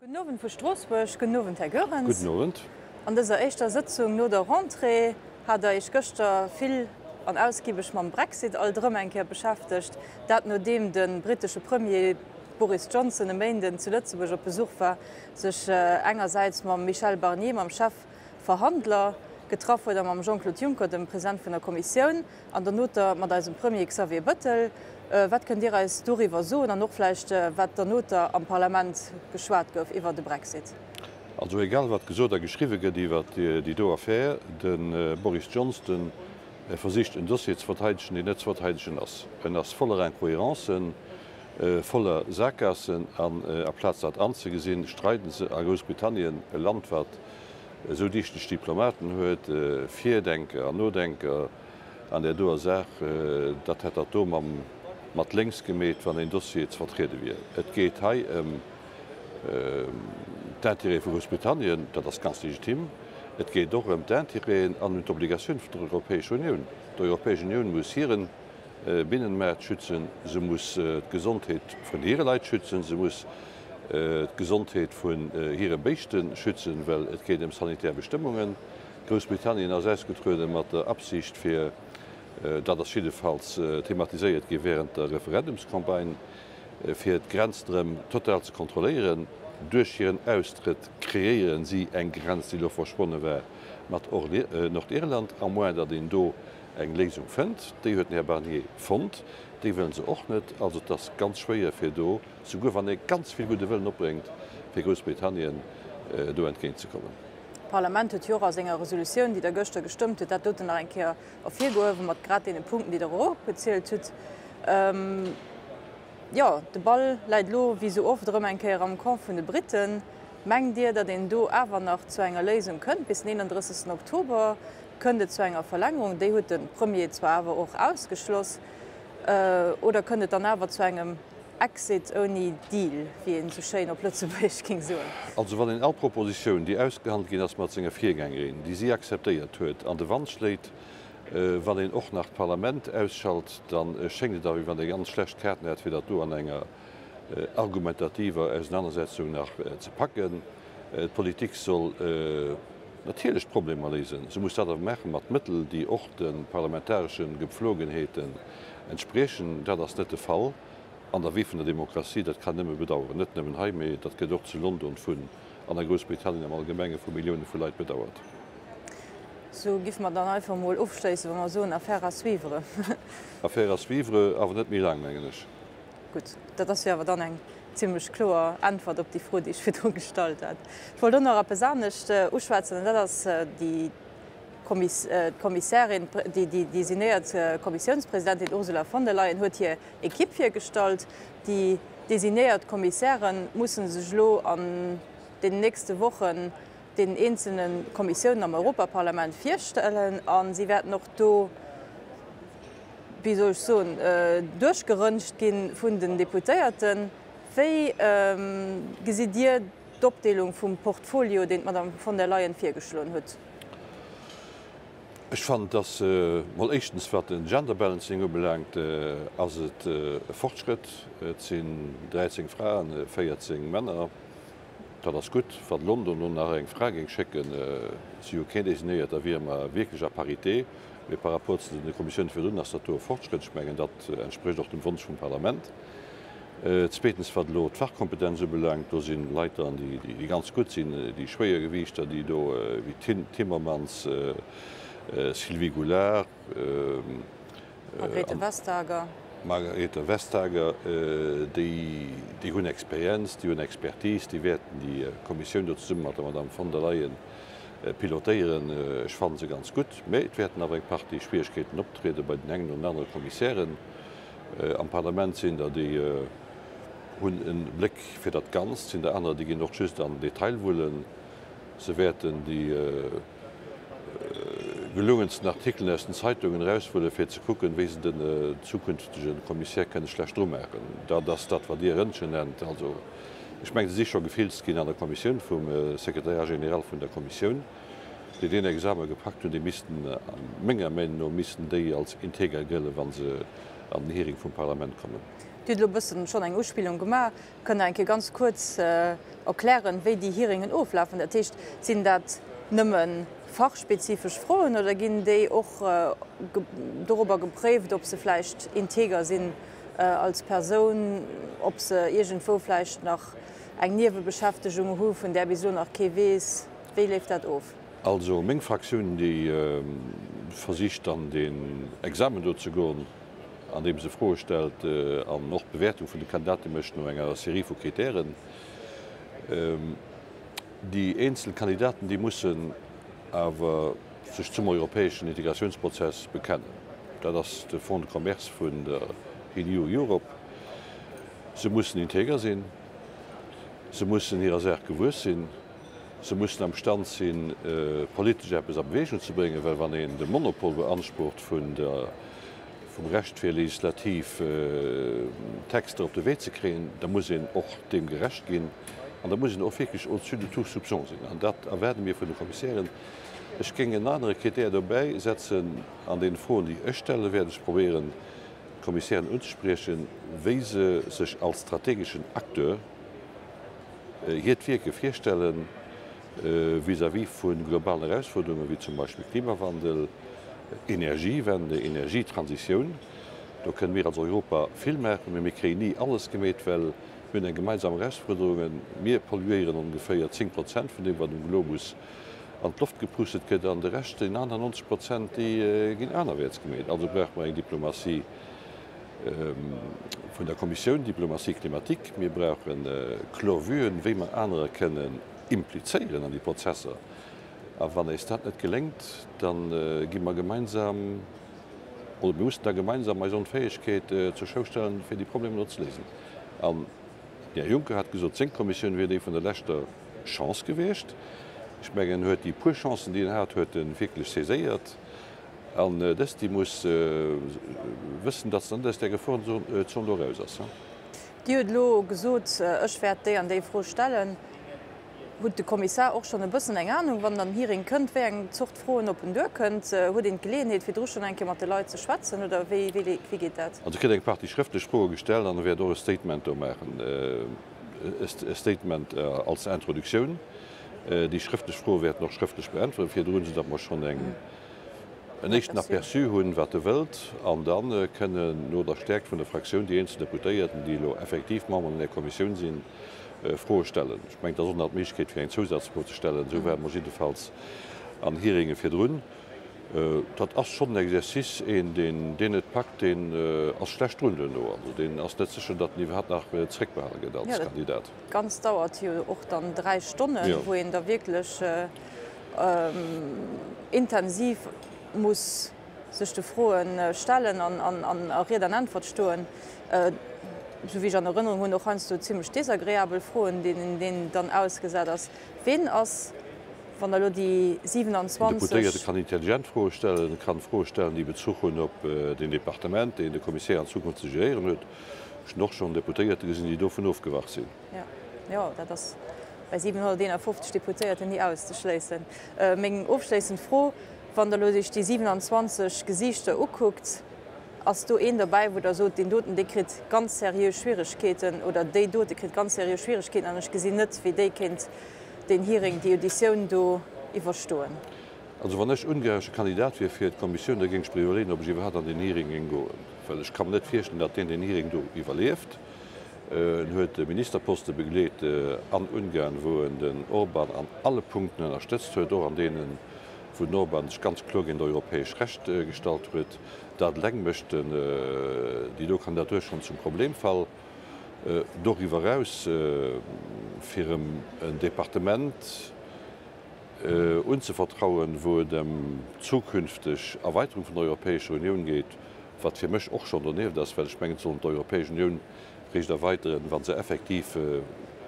Gudden Owend vu Stroossbuerg. Gudden Owend, Här Goerens. Gudden Owend. An dëser éischter Sëtzung no der Rentrée hat Der Iech gëschter vill an ausgiebeg mam Brexit alt erëm eng Kéier beschäftegt. Dat nodeem de brittesche Premier Boris Johnson e Méinden zu Lëtzebuerg op Besuch war, sech engersäits mam Michel Barnier, mam Chefverhandler, getraff huet a mam Jean-Claude Juncker, dem President vun der Kommissioun. An der Noter mat eisem Premier Xavier Bëttel. Wat kënnt Dir eis doriwwer soen an och vläicht wat der Noter am Parlament geschwat gouf iwwer de Brexit? Also egal wat gesot a geschriwwe gëtt iwwer déi do Affär, de Boris Johnston versicht en Dossier ze verteidegen, deen net ze verteidegen ass. En ass voller Incohérencen, voller Saakgaassen an aplaz dat anzegesinn, streiden se a Groussbritannien, e Land wat esou dichteg Diplomaten huet, Virdenker an Nodenker an där doer Saach, dat hätt dat do mam mat lénks gemeet, wann een Dossier ze vertriede wier. Et geet hei ëm d'Intérêtë vu Groussbritannien, dat ass ganz legitim. Et geet och ëm d'Intérêten an ëm d'Obligatioun vun der Europäescher Unioun. D'Europäesch Unioun muss hiren Binnenmaart schützen, se muss d'Gesondheet vun hire Leit schützen, se muss d'Gesondheet vun hire Béischte schützen, well et geet ëm sanitär Bestëmmungen. Groussbritannien ass ausgetruede mat der Absicht fir, dat ass jiddefalls thematiséiert gi während der Referendumscampagne, fir d'Grenzen erëm total ze kontrolléieren. Duerch hiren Austrëtt kreéieren si eng Grenz, déi elo verschwonne war, mat Nordirland, à moins datt een do eng Léisung fënnt. Déi huet den Här Barnier fonnt, déi wëllen se och net. Also et ass ganz schwéier fir do, souguer wann ee ganz vill gudde Wëllen opbréngt, fir Groussbritannien do entgéint ze kommen. D'Parlament huet jo och a senger Resolutioun, déi Der gëschter gestëmmt hutt, dat doten nach eng Kéier ervirgehuewen, mat grad deene Punkten, déi Der och opgezielt hutt. Jo, de Ball läit elo wéi esou oft erëm eng Kéier am Camp vun de Britten. Mengt Dir, datt een do awer nach zu enger Léisung kënnt bis den 31. Oktober? Kënnt et zu enger Verlängerung? Déi huet de Premier zwar awer och ausgeschloss. Oder kënnt et dann awer zu engem Exit ouni Deal, wéi een esou schéin op Lëtzebuergesch géing soen? Also wann een all Propositioun, déi ausgehandelt ginn ass mat senger Virgängerin, déi si akzeptéiert huet, an de Wand schléit, wann een och nach d'Parlament ausschalt, da schéngt et awer, wéi wann ee ganz schlecht Kaarten hätt, fir dat do an enger argumentativer Ausenanersetzung nach ze packen. D'Politik soll natierlech d'Problemer léisen. Se muss dat awer maache mat Mëttel, déi och de parlamentaresche Gepflogenheeten entspriechen. Dat ass net de Fall an der Wee vun der Demokratie. Dat kann een nëmme bedauern, net nëmmen hei, mee dat gëtt och zu London vun an a Groussbritannien am Allgemenge vu Millioune vu Leit bedauert. Sou giffe mer dann einfach emol ofschléissen, wa mer soen, Affaire à suivre. Affaire à suivre, awer net méi laang, mengen ech. Gutt, dat ass jo awer dann eng zimlech kloer Äntwert op déi Fro, déi ech virdru gestallt hat. Ech wollt och nach eppes anescht uschwätzen, an dat ass déi Kommissärin, déi designéiert Kommissiounspresidentin Ursula von der Leyen huet hir Ekipp virgestallt. Déi designéiert Kommissäre musse sech elo an den nächste Wochen den eenzelne Kommissiounen am Europaparlament virstellen a si wäerten och do, wéi soll ech soen, duerchgerëncht gi vun den Deputéierten. Wéi gesitt Dir d'Opdeelung vum Portfolio, deen d'Madame von der Leyen virgeschloen huet? Ech fannen, dass mol éischtens, wat den Gender Balancing ubelaangt, ass et e Fortschrëtt. Et sinn 13 Fraen, 14 Männer. Dat ass gutt. Wann London elo nach eng Fra géing schécken, si hu keen designéiert, da wiere mer wierklech à parité. Mee par rapport zu de Kommissiounen virdrun ass dat do e Fortschrëtt. Ech mengen, dat entsprécht och dem Wonsch vum Parlament. Zweetens, wat elo d'Fachkompetenz ubelaangt, do si Leit dran, déi ganz gutt sinn, déi Schwéiergewiichter, déi do wéi Timmermans, Sylvie Goulard, Margrethe Vestager. Margrethe Vestager, déi hunn Experienz, déi hunn Expertise, déi wäerten déi Kommissioun do zesumme mat der Madame von der Leyen pilotéieren. Ech fanne se ganz gutt, mä et wäerten awer eng Partie Schwieregkeeten optriede bei den engen oder anere Kommissären. Am Parlament sinn der, déi hunn e Bléck fir dat Ganzt, sinn der anerer, déi ginn och just an den Detail wullen. Se wäerten déi gelungensten Artikelen aus den Zeitungen erauswulle fir ze kucken, wéi se den zukünftege Kommissär kënne schlecht drumaachen. Dat ass dat, wat Dir Rëntgen nennt. Also, ech mengen, se si scho gefilzt ginn an der Kommissioun vum Secrétariat général vun der Kommissioun, déi deen Examen gepackt hunn. Déi missten, menger Meinung no, missten déi als integer gëllen, wa se an den Hearing vum Parlament kommen. Dir hutt elo e bëssen schonn eng Uspillung gemaach. Kënnt Der eng Kéier ganz kuerz erklären, wéi déi Hearingen oflafen? Dat heescht, sinn dat nëmme fachspezifesch Froen oder ginn déi och dorobber gepréift, ob se vläicht integer sinn als Persoun, ob se iergendwou vläicht nach eng Niewebeschäftegung hu vun där bis elo nach kee weess? Wéi leeft dat of? Also meng Fraktioun, déi versicht dann deen Examen do ze goen, andeem se Froe stellt an och d'Bewäertung vun de Kandidate mécht no enger Serie vu Kritären. Déi eenzel Kandidaten, déi mussen awer sech zum europäeschen Integratiounsprozess bekennen. Dat ass de Fonds de commerce vun der Renew Europe. Se mussen integer sinn, se mussen hirer Saach gewuess sinn, se mussen am Stand sinn, politesch eppes a Beweegung ze bréngen, well wann een de Monopol beansprucht vun der, vum Recht fir legislativ Texter op de Wee ze kréien, da muss een och deem gerecht ginn an da muss een och wierklech au-dessus de tout soupçon sinn. An dat erwaarde mir vun de Kommissären. Ech géing en anere Krittär dobäi setzen, An deene Froen, déi ech stellen, wäert ech probéieren, d'Kommissären unzespriechen, wéi se sech als strategeschen Acteur hiert Wierke virstellen vis-à-vis vu globalen Erausfuerderungen, wéi zum Beispill Klimawandel, Energiewende, Energietransitioun. Do kënne mir als Europa vill maachen, mee mir kréien ni alles gemeet, well mir hunn eng gemeinsam Erausfuerderungen. Mir polluéieren ongeféier 10 Prozent vun deem, wat um Globus an d'Loft gepustet gëtt, an de Rescht, déi aner 90 Prozent, déi ginn anerwäerts gemeet. Also brauche mer eng Diplomatie vun der Kommissioun, Diplomatie climatique. Mir brauche kloer Vuen, wéi mer anerer kënnen implizéieren an déi Prozesser. A wann eis dat net geléngt, da gi mer gemeinsam, oder mir mussen da gemeinsam eis Onfäegkeet zur Schau stellen, fir déi Problemer do ze léisen. An den Här Juncker hat gesot, seng Kommissioun wier déi vun der leschter Chance gewiescht. Ech mengen, en huet déi puer Chancen, déi en hat, huet e wierklech saiséiert. An dës, déi muss wëssen, datt se net aus där Geforenzon do eraus ass. Dir hutt elo gesot, ech wäert déi an déi Fro stellen. Huet de Kommissar och schonn e bëssen eng Anung, wann dann Hearing kënnt, wéi eng Zort Froen op en duerkënnt? Huet een d'Geleeënheet, virdru schonn eng Kéier mat de Leit ze schwätzen oder wéi geet dat? Also e kritt eng Partie schrëftlech Froe gestellt an e wäert och e Statement do maachen, e Statement als Introduktioun. Déi schrëftlech Froe wäert en och schrëftlech beäntweren virdrun, soudatt mer schonn eng en éischten Aperçu hunn, wat e wëllt, an da kënnen no der Stäerkt vun der Fraktioun déi eenzel Deputéierten, déi elo effektiv Memberen an där Kommissioun sinn, Froe stellen. Ech mengen, et ass och nach d'Méiglechkeet, fir eng Zousazfro ze stellen. Esou ware mer jiddefalls an Hearinge virdrun. Dat ass schonn en Exercice. Een, deen deen net packt, deen ass schlecht drun duerno. Also deen ass net sécher, datt en iwwerhaapt nach zeréckbehale gëtt als Kandidat. Dat Ganzt dauert jo och dann 3 Stonnen, wou een da wierklech intensiv muss sech de Froe stellen an a Ried an Äntwert stoen. Esou wéi ech an Erënnerung hunn, och heiansdo zimlech desagreabel Froen, deenen een dann ausgesat ass. Ween ass, wann Der elo déi 27. En Deputéierte kann intelligent Froe stellen, kann Froe stellen, déi Bezuch hunn op deen Departement, deen de Kommissär an Zukunft ze geréieren huet. Ech hunn och schonn Deputéierte gesinn, déi dovun ofgewach sinn. Jo, jo, dat ass bei 751 Deputéierten ni auszeschléissen. Meng ofschléissend Fro, Wann Der elo Iech déi 27 Gesiichter ukuckt, ass do een derbäi, wou Der sot, deen doten, dee kritt ganz seriö Schwieregkeeten oder déi dote kritt ganz seriö Schwieregkeeten an ech gesinn net, wéi déi kéint deen Hearing, déi Auditioun do iwwerstoen? Also wann ech ungaresche Kandidat wier fir d'Kommissioun, da géing ech mer iwwerleeën, ob ech iwwerhaapt an deen Hearing géing goen, well ech ka mer net virstellen, datt deen deen Hearing do iwwerlieft. En huet de Ministerposte begleet an Ungarn, wou en den Orban an alle Punkten ënnerstëtzt huet, och an deenen, wou den Orban sech ganz kloer géint europäesch Recht gestallt huet. Dat eleng mécht déi do Kandidatur schonn zum Problemfall. Doriwwer eraus, fir em en Departement unzevertrauen, wou et ëm zukünfteg Erweiterung vun der Europäescher Unioun geet, wat fir mech och schonn donieft ass, well ech mengen, et soll een d'Europäesch Unioun réischt erweiteren, wa se effektiv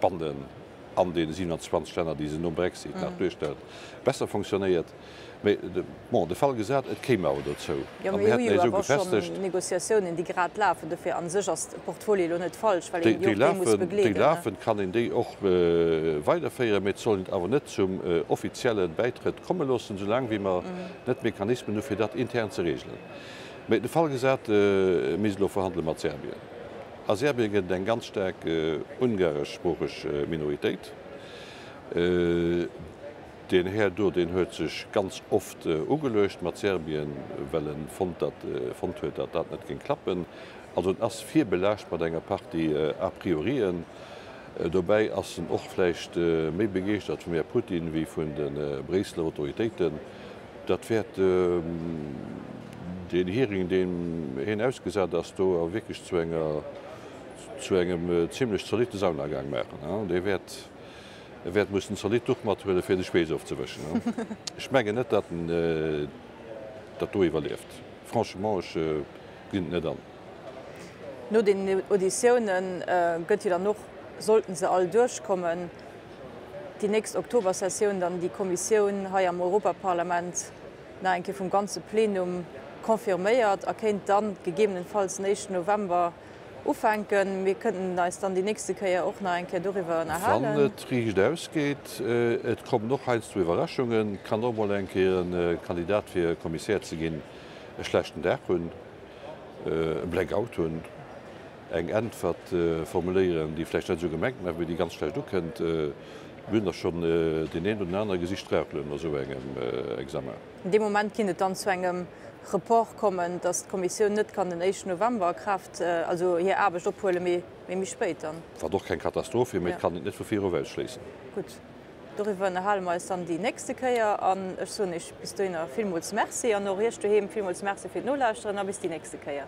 bannen an deene 27 Länner, déi se nom Brexit nach duerstellt, besser fonctionnéiert. Mee bon, de Fall gesat, et kéim awer dozou a mir hätten eis esou gefestegt. Négociatiounen, déi grad lafen, dofir a sech ass de Portfolio elo net falsch, well een déi och déi muss begleeden. Déi lafen, kann een déi och weiderféieren, mee et soll een et awer net zum offizielle Bäitrëtt komme loossen, soulaang wéi mer net Mechanismen hu fir dat intern ze regelen. Mee de Fall gesat, mir misst elo verhandele mat Serbien. A Serbien gëtt et eng ganz staark ungareschsproocheg Minoritéit. Deen Här do, deen huet sech ganz oft ugeluecht mat Serbien, well en fonnt datt, fonnt huet, datt dat net géing klappen. Also en ass virbelaascht mat enger Partie A priorien. Dobäi ass en och vläicht méi begeeschtert vum Här Putin wéi vun de Bréisseler Autoritéiten. Dat wäert deen Hearing, deem hien ausgesat ass, do wierklech zu enger, zu engem zimlech zolitte Saunagaang maachen. Dee wäert. E wäert mussen zolidd Duch mathuelen, fir de Schweess ofzewëschen. Ech mengen net, datt en dat do iwwerlieft. Franchement, ech gesinn et net an. No den Auditioune gëtt jo dann och, sollten se all duerchkommen, déi nächst Oktobersessioun dann déi Kommissioun hei am Europaparlament nach eng Kéier vum ganze Plenum confirméiert a kéint dann gegebenenfalls den éischten November Ufänken. Mir kënnten eis dann déi nächste Kéier och nach eng Kéier doriwwer ënnerhalen. Wann et riicht ausgeet, et kommen och heiansdo Iwwerraschungen, kann och mol eng Kéier e Kandidat fir Kommissär ze ginn e schlechten Dag hunn, e Blackout hunn, eng Äntwert formuléieren, déi vläicht net esou gemengt war, mee déi ganz schlecht ukënnt. Mir hunn der schonn deen een oder den anere gesi strauchelen no esou engem Examen. Dee Moment kinnt et dann zu engem Report kommen, datt d'Kommissioun net kann den éischten November a Kraaft, also hir Aarbecht ophuelen, mee méi spéit dann. Wat och keng Katastroph wier, mee et kann een et net vu viru ausschléissen. Gutt, doriwwer ënnerhale mer eis dann déi nächste Kéier an ech soen Iech bis dohinner villmools Merci an och Iech doheem villmools Merci fir d'Nolauschteren a bis déi nächste Kéier.